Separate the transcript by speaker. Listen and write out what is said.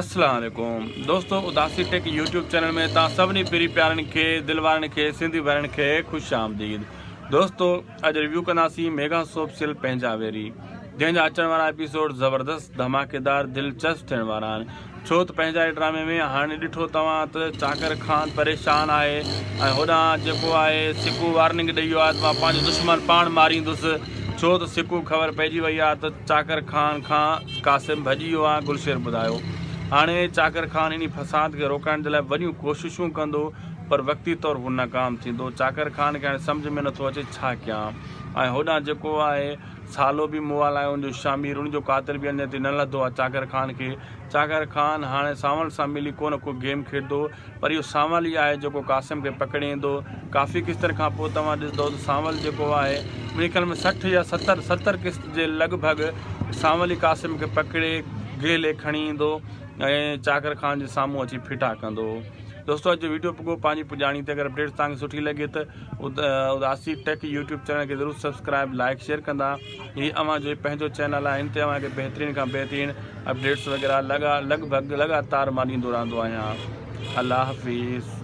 Speaker 1: اسلام عليڪم دوستو اداسي ٽيڪ يوٽيوب چينل ۾ توهان سڀني پري پيارن کي دل وارن کي سنڌي ڀائرن کي خوش آمديد دوستو اڄ ريويو ڪنداسين ميگا سوپ سيل پنهنجا ويري جنهن جا اچڻ وارا ايپيسوڊ زبردست ڌماڪيدار دلچسپ ٿيڻ وارا آهن ڇو ته پنهنجا ئي ڊرامي ۾ هاڻي ڏٺو توهان ته چاڪر خان پريشان آهي ۽ هوڏانهن جيڪو آهي سڪو وارننگ ڏئي ويو آهي ته مان پنهنجو دشمن پاڻ ماريندس ڇو ته سڪو خبر پئجي وئي آهي ته چاڪر خان کان قاسم ڀڄي ويو آهي گلشير ٻڌايو هاڻي چاڪر خان انهي فساد کي روڪائڻ جي لاء وڏيون ڪوششون ڪندو پر وقتي طور هو ناڪام ٿيندو چاڪر خان کي هاڻي سمجهه ۾ نٿو اچي ڇا ڪيان ۽ هوڏانهن جيڪو آهي سالو به مئل آهي ان جو شامير ان جو قاتل به اڃا تائين نه لڌو آهي چاڪر خان کي. چاڪر خان هاڻي سانول سان ملي ڪو نه ڪو گيم کيڏندو پر اهو سانول ئي آهي جيڪو قاسم کي پڪڙي ايندو. ڪافي قسطن کان پوء توهان ڏسندو ته سانول جيڪو آهي منهنجي خيال ۾ 60 يا 70 ستر قسط جي لڳ ڀڳ سانول ئي قاسم کي پڪڙي گهلي کڻي ايندو ۽ چاڪر خان جي سامهون اچي ڦٽا ڪندو. دوستو اڄ جو ويڊيو پڳو پنهنجي پڄاڻي تي اگر اپڊيٽس توهان کي سٺي لڳي ته اداسي ٽيڪ يوٽيوب چينل کي ضرور سبسڪرائب لائڪ شيئر ڪندا هي اوهان جو پنهنجو چينل آهي هن تي اوهان کي بهترين کان بهترين اپڊيٽس وغيره لڳا لڳ ڀڳ لڳاتار مان ڏيندو رهندو آهيان الله حافظ.